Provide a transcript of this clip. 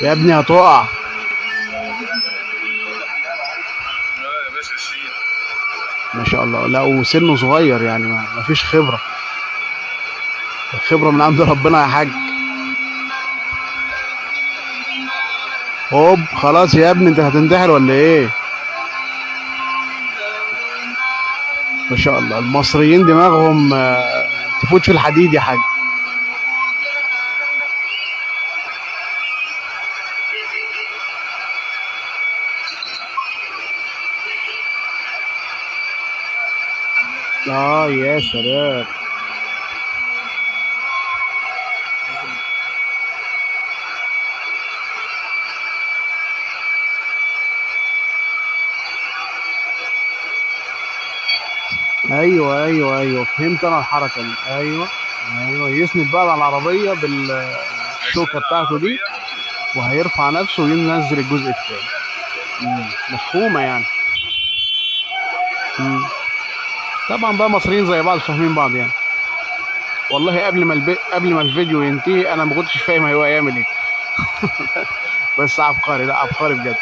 يا ابني هتقع. لا يا باشا شيل. ما شاء الله، لا وسنة صغير يعني ما فيش خبرة. الخبرة من عند ربنا يا حاج. هوب خلاص يا ابني، انت هتنتحر ولا ايه؟ ما شاء الله المصريين دماغهم تفوت في الحديد يا حاج. اه يا سلام. ايوه ايوه ايوه، فهمت انا الحركة دي. ايوه ايوه، يسند بقى على العربية بالشوكة هيسند على بتاعته دي، العربية. وهيرفع نفسه وينزل الجزء الثاني. مفهومه يعني. مم. طبعا بقى مصريين زي بعض، فاهمين بعض يعني. والله قبل ما الفيديو ينتهي انا ما كنتش فاهم هو هيعمل ايه. بس عبقري، لا عبقري بجد.